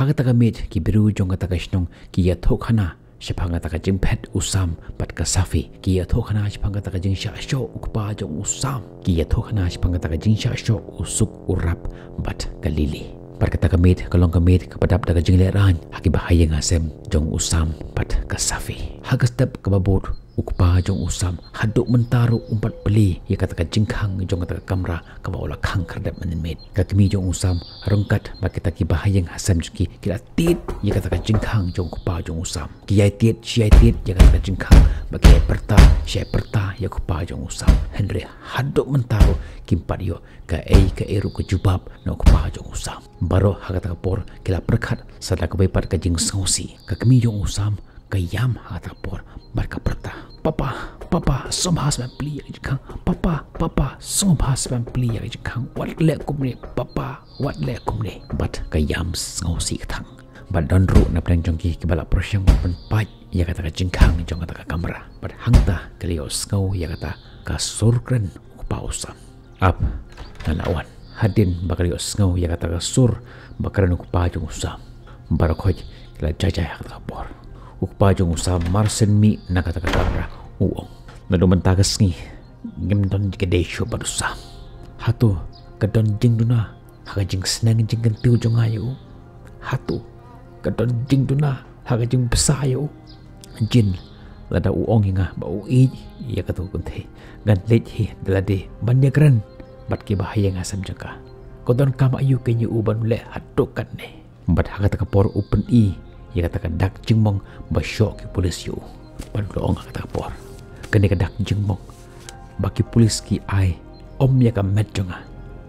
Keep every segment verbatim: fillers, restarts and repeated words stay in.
Ha kata ka miet ki briew jong kata ka shnong ki ïathuh khana shaphang kata ka jingphet u Sam bad ka Safi. Ki ïathuh khana shaphang kata ka jingshah shoh u kpa jong u Sam. Ki ïathuh khana shaphang kata ka jingshah shoh u Suk, u Rap bad ka Lili. Bad kata ka miet ka long ka miet kaba dap da ka jinglehrain ha ki bahaïing hasem jong u Sam bad ka Safi. Ha ka step kaba bud u kpa jong u Sam haduh mynta ruh um pat plie ïa kata ka jingkhang jong kata ka kamra kaba u la khang khyrdep mynmiet. Ka kmie jong u Sam ryngkat bad kita ki bahaïing hasem jong ki ki la tied ïa kata ka jingkhang jong u kpa jong u Sam. Ki ïai tied shi ïai tied ïa kata ka jingkhang bad ki ïai pyrta shi ïai pyrta ïa u kpa jong u Sam. Hynrei haduh mynta ruh kim pat ïoh kaei kaei ruh ka jubab na u kpa jong u Sam. Baroh ha kata ka por ki la pyrkhat sa da kawei pat ka jingsngewsih. Ka kmie jong u Sam ka ïam ha kata ka por bad ka pyrta, "Papa, papa, sngewbha sa ban plie ïa ka jingkhang. Papa, papa, sngewbha sa ban plie ïa ka jingkhang. Wat leh kumne, papa, wat leh kumne." Bad ka ïam sngewsih kthang. Bad don ruh na pdeng jong ki kiba la pyrshang ban pynpait ïa kata ka jingkhang jong kata ka kamra. Bad hangta ki la ïohsngew ïa kata ka sur kren u kpa u Sam. Ap, nga la wan. Hadien ba ki la ïohsngew ïa kata ka sur ba kren u kpa jong u Sam, baroh khoit ki la jai jai ha kata ka por. U kpa jong u Sam mar shen mih na kata ka kamra, u ong, "Naduh mynta ka sngi ngim don jingïadei shuh bad u Sam. Hato ka don jingduna ha ka jingsneng jingkyntiew jong nga ïa u? Hato ka don jingduna ha ka jingbsa ïa u? Jin, lada u ong ïa nga ba u ïeit ïa kato ka kynthei, ngan leit hi da lade ban ïakren bad ki bahaïing hasem jong ka. Ka donkam aïu kein ïa u ban leh haduh katne?" Bad ha kata ka por u pyni ïa kata ka dak jingmong ba shoh ki pulit ïa u. Bad u la ong ha kata ka por, "Kane ka dak jingmong ba ki pulit ki ai ym ïa ka met jong nga,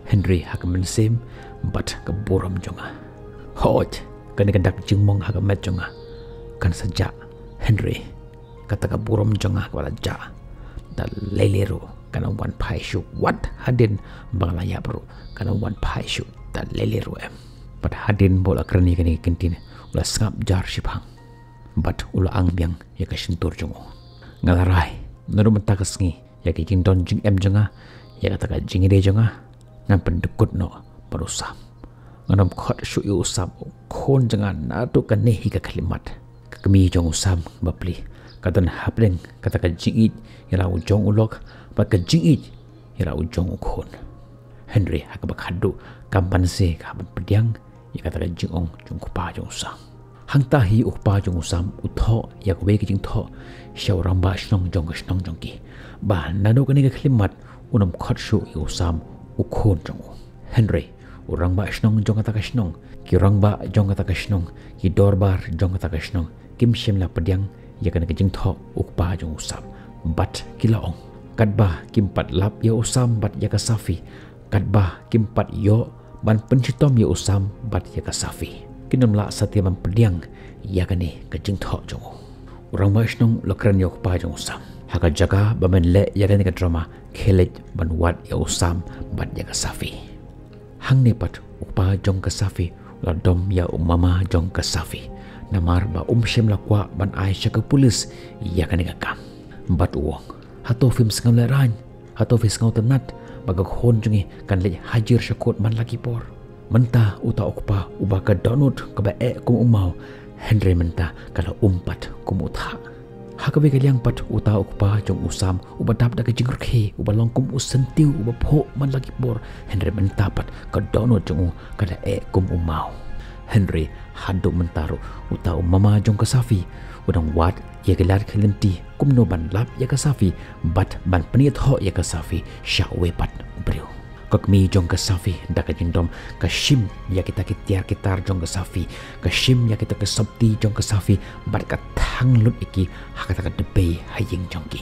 hynrei ha ka mynsiem bad ka burom jong nga. Hooid, kane ka dak jingmong ha ka met jong nga kan sa jah, hynrei kata ka burom jong nga kaba la jah da lei lei ruh kan ym wan phai shuh wat hadien ba nga la ïap ruh, kan ym wan phai shuh da lei lei ruh em." Bad hadien ba u la kren ïa kane ka ktien u la sngap jar shiphang bad u la ang biang ïa ka shyntur jong u. "Nga la rai, naduh mynta ka sngi ïa ka jingdon jingem jong nga, ïa kata ka jingïadei jong nga, ngan pyndykut noh bad u Sam. Ngan ym khot shuh ïa u Sam u khun jong nga naduh kane hi ka khyllipmat." Ka kmie jong u Sam bapli ka don hapdeng kata ka jingïeit ïa la u jong u lok bad ka jingïeit ïa la u jong u khun. Hynrei ha kaba khadduh kam banse ka hap ban pdiang ïa kata ka jingong jong u kpa jong u Sam. Hangta hi u kpa jong u Sam u thoh ïa kawei ka jingthoh sha u rangbah shnong jong ka shnong jong ki ba naduh kane ka khyllipmat un ym khot shuh ïa u Sam u khun jong u. Hynrei u rangbah shnong jong kata ka shnong, ki rangbah jong kata ka shnong, ki dorbar jong kata ka shnong kim shym la pdiang ïa kane ka jingthoh u kpa jong u Sam. Bad ki la ong, "Katba kim pat lap ïa u Sam bad ïa ka Safi, katba kim pat ïoh ban pynshitom ïa u Sam bad ïa ka Safi, kin ym lah satia ban pdiang ïa kane ka jingthoh jong u." U rangbah shnong u la kren ïa u kpa jong u Sam, "Ha ka jaka ba men leh ïa kane ka drama, khie leit ban wad ïa u Sam bad ïa ka Safi." Hangne pat u kpa jong ka Safi u la dom ïa u mama jong ka Safi, namar ba um shym la kwah ban ai sha ka pulit ïa kane ka kam. Bad u ong, "Hato phim sngewlehraiñ? Hato phi sngewtynnat ba ka khun jong ngi kan leit hajir sha kut man la ki por? Mynta uta u kpa uba ka dohnud kaba eh kum u maw, hynrei mynta ka la um pat kum u thah. Ha kawei ka liang pat uta u kpa jong u Sam uba dap da ka jingrkhie, uba long kum u syntiew uba phuh man la ki por, hynrei mynta pat ka dohnud jong u ka la eh kum u maw. Hynrei haduh mynta ruh uta u mama jong ka Safi u dang wad ïa ki lad ki lynti kumno ban lap ïa ka Safi bad ban pynïathoh ïa ka Safi sha uwei pat u briew." Ka kmie jong ka Safi da ka jingdom ka shim ïa kita ki tiar ki tar jong ka Safi, ka shim ïa kita ki sopti jong ka Safi bad ka thang lut ïa ki ha kata ka dpei ha ïing jong ki.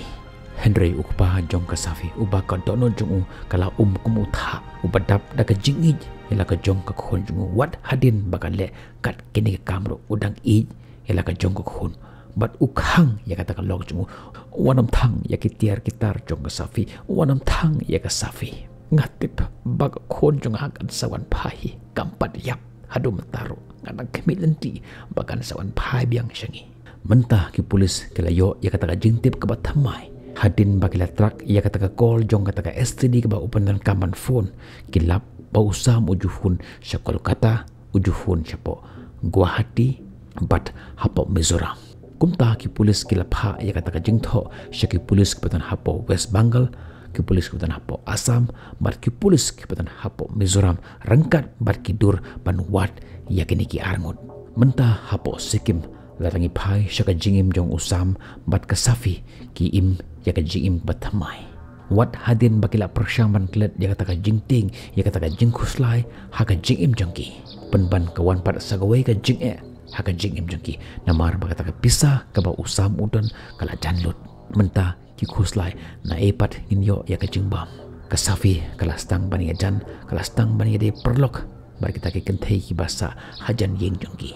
Hynrei u kpa jong ka Safi uba ka dohnud jong u ka la um kum u thah, uba dap da ka jingïeit ïa la ka jong ka khun jong u wat hadien ba ka leh kat kine ki kam ruh u dang ïeit ïa la ka jong ka khun. Bad u khang ïa kata ka lok jong u, "Wat nym thang ïa ki tiar ki tar jong ka Safi, wat nym thang ïa ka Safi. Nga tip ba ka khun jong nga kan sa wan phai hi, kam pat ïap. Haduh mynta ruh nga dang khmih lynti ba kan sa wan phai biang sha ngi." Mynta ki pulit ki la ïoh ïa kata ka jingtip kaba thymmai hadien ba ki la track ïa kata ka call jong kata ka S T D kaba u pyndonkam ban phone. Ki lap ba u Sam u ju phone sha Kolkata, u ju phone shapoh Guwahati bad hapoh Mizoram. Kumta ki pulis ki la phah ïa kata ka jingthoh sha ki pulis kiba don hapoh West Bengal, ki pulis kiba don hapoh Assam bad ki pulis kiba don hapoh Mizoram ryngkat bad ki dur ban wad ïa kine ki arngut. Mynta hapoh Sikkim la dang ïa phai sha ka jingim jong u Sam bad ka Safi ki im ïa ka jingim ba thymmai. Wat hadien ba ki la pyrshang ban klet ïa kata ka jingtieng, ïa kata ka jingkhuslai ha ka jingim jong ki, pynban ka wan pat sa kawei ka jingeh ha ka jingim jong ki, namar ba kata ka pisa kaba u Sam u don ka la jan lut. Mynta ki khuslai, naei pat ngin ïoh ïa ka jingbam. Ka Safi ka la sdang ban ïajan, ka la sdang ban ïadei paralok bad kita ki kynthei kiba sah hajan ïing jong ki.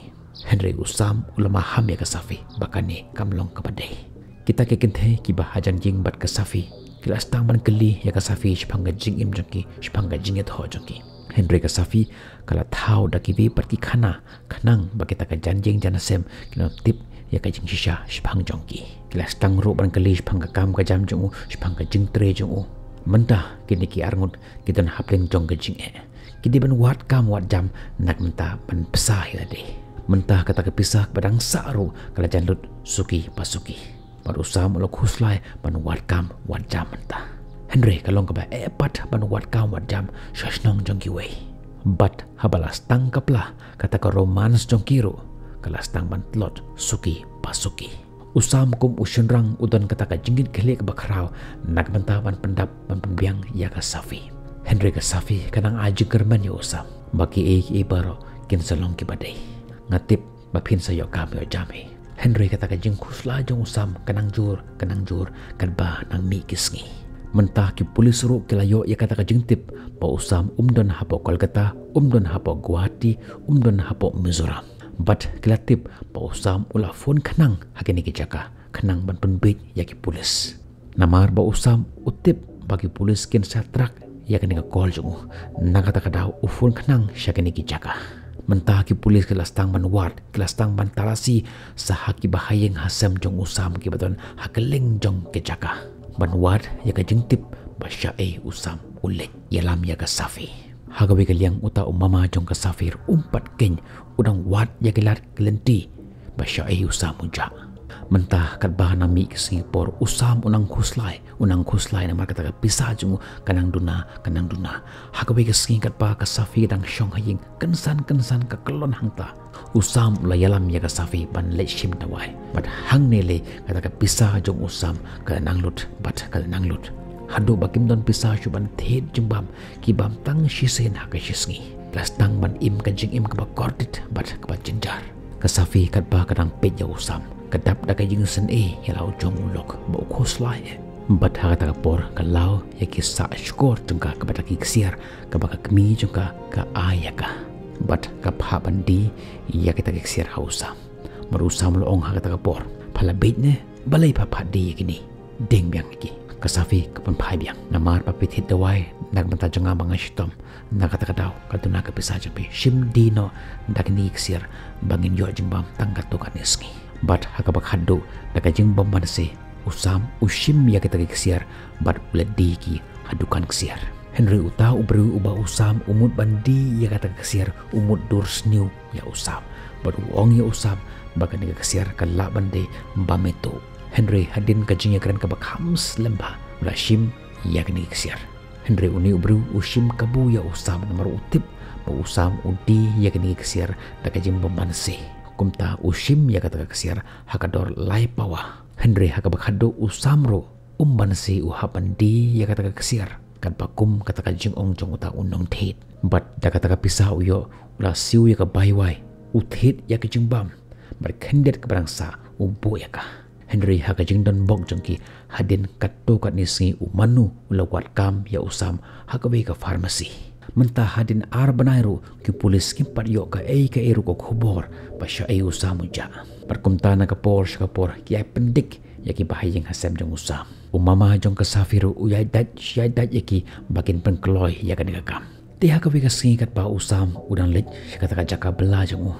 Hynrei u Sam u la maham ïa ka Safi ba kane kam long kaba dei. Kita ki kynthei kiba hajan ïing bad ka Safi ki la sdang ban kylli ïa ka Safi shaphang ka jingim jong ki, shaphang ka jingïathoh jong ki. Hynrei ka Safi ka la thaw da kiwei pat ki khana khnang ba kita ka jan ïing jan sem kin ym tip ïa ka jingshisha shaphang jong ki. Ki la sdang ruh ban kylli shaphang ka kam ka jam jong u, shaphang ka jingtrei jong u. Mynta kine ki arngut ki don hapdeng jong ka jingeh. Ki dei ban wad kam wad jam na ka bynta ban pisa ïa lade. Mynta kata ka pisa kaba dang sah ruh ka la jan lut suki pa suki. Bad u Sam u la khuslai ban wad kam wad jam mynta. Hynrei ka long kaba eh pat ban wad kam wad jam sha shnong jong kiwei. Bad haba la sdang ka pla kata ka romance jong ki ruh ka la sdang ban tlot suki pa suki. U Sam kum u shynrang u don kata ka jingkitkhlieh kaba khraw na ka bynta ban pyndap ban pynbiang ïa ka Safi. Hynrei ka Safi ka nang ai jingkyrmen ïa u Sam ba kiei kiei baroh kin sa long kiba dei. Nga tip ba phin sa ïoh kam ïoh jam hi. Hynrei kata ka jingkhuslai jong u Sam ka nang jur, ka nang jur katba nang mih ki sngi. Mynta ki pulis ruh ki la ïoh ïa kata ka jingtip ba u Sam um don hapoh Kolkata, um don hapoh Guwahati, um don hapoh Mizoram. Bad ki la tip ba u Sam u la phone khnang ha kine ki jaka khnang ban pynbeit ïa ki pulis. Namar ba u Sam u tip ba ki pulis kin sa track ïa kane ka call jong u. Na kata ka daw u phone khnang sha kine ki jaka. Mynta ki pulis ki la sdang ban wad, ki la sdang ban talasi sha ha ki bahaïing hasem jong u Sam kiba don ha kylleng jong ki jaka, ban wad ïa ka jingtip ba shaei u Sam u leit ïalam ïa ka Safi. Ha kawei ka liang uta u mama jong ka Safi ruh um pat khein, u dang wad ïa ki lad ki lynti ba shaei u Sam u jah. Mynta katba nang mih ki sngi por u Sam u nang khuslai, u nang khuslai namar kata ka pisa jong u ka nang duna, ka nang duna. Ha kawei ka sngi katba ka Safi ka dang shong ha ïing, kynsan kynsan ka kyllon hangta, u Sam u la ïalam ïa ka Safi ban leit shim dawai. Bad hangne lei kata ka pisa jong u Sam ka la nang lut bad ka la nang lut. Haduh ba kim don pisa shuh ban thied jingbam, ki bam tang shisien ha ka shisngi. Ki la sdang ban im ka jingim kaba kordit bad kaba jynjar. Ka Safi katba ka dang peit ïa u Sam, ka dap da ka jingsngewsih ïa la u jong u lok ba u khuslai eh. Bad ha kata ka por ka law ïa ki sah shkor jong ka kaba da ki ksiar kaba ka kmie jong ka ka ai ïa ka. Bad ka phah ban die ïa kita ki ksiar ha u Sam. Bad u Sam u la ong ha kata ka por, pha la beit ne, balei pha phah die ïa kine? Dieng biang ïa ki. Ka Safi ka pynphai biang. Namar ba phi thied dawai na ka bynta jong nga ba nga shitom, na kata ka daw ka duna ka pisa jong phi. Shim die noh da kine ki ksiar ba ngin ïoh jingbam tang katto katne sngi. Bad ha kaba khatduh da ka jingbymman se, u Sam u shim ïa kita ki ksiar bad u la die ki ha dukan ksiar. Hynrei uta u briew uba u Sam u mut ban die ïa kata ka ksiar u mut dur sniew ïa u Sam. Bad u ong ïa u Sam ba kane ka ksiar ka lah ban dei ba mito. Hynrei hadien ka jingïakren kaba kham slem bha, u la shim ïa kane ka ksiar. Hynrei une u briew u shim kabu ïa u Sam namar u tip ba u Sam u die ïa kane ka ksiar da ka jingbymman se. Kumta u shim ïa kata ka ksiar ha ka dor lai pawa. Hynrei ha kaba khatduh u Sam ruh um banse u hap ban die ïa kata ka ksiar katba kum kata ka jingong jong uta u nongthied. Bad da kata ka pisa u ïoh u la siew ïa ka bai wai, u thied ïa ka jingbam, bad khyndiat kaba dang sah u buh ïa ka. Hynrei ha ka jingdon bok jong ki, hadien katto katne sngi u Manu u la wad kam ïa u Sam ha kawei ka pharmacy. Mynta hadien ar bnai ruh ki pulis kim pat ïoh kaei kaei ruh ka khubor ba shaei u Sam u jah. Bad kumta na ka por sha ka por ki ïai pyndik ïa ki bahaïing hasem jong u Sam. U mama jong ka Safi ruh u ïai dait, ïai dait ïa ki ba kin pynkloi ïa kane ka kam. Te ha kawei ka sngi katba u Sam u dang leit sha kata ka jaka bylla jong u,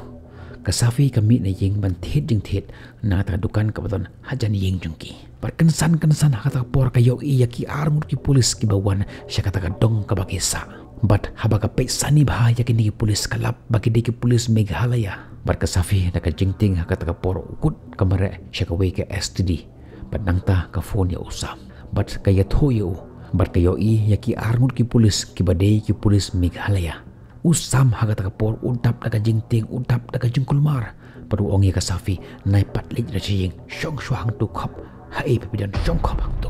Ka Safi ka mih na ïing ban thied jingthied na kata ka dukan kaba don hajan ïing jong ki. Bad kynsan kynsan ha kata ka por ka ïohi ïa ki arngut ki pulis kiba wan sha kata ka dong kaba ki sah. Bad haba ka peit sani bha ïa kine ki pulis ka lap ba ki dei ki pulis Meghalaya. Bad ka Safi da ka jingtieng ha kata ka por u kut ka mareh sha kawei ka S T D. Bad nangta ka phone ïa u Sam. Bad ka ïathuh ïa u. Bad ka ïohi ïa ki arngut ki pulis kiba dei ki pulis Meghalaya. U Sam ha kata ka por u dap da ka jingtieng, u dap da ka jingkulmar. Bad u ong ïa ka Safi, nai pat leit sha ïing, shong shuwa hangto khop. Haei pat phi don, shong khop hangto.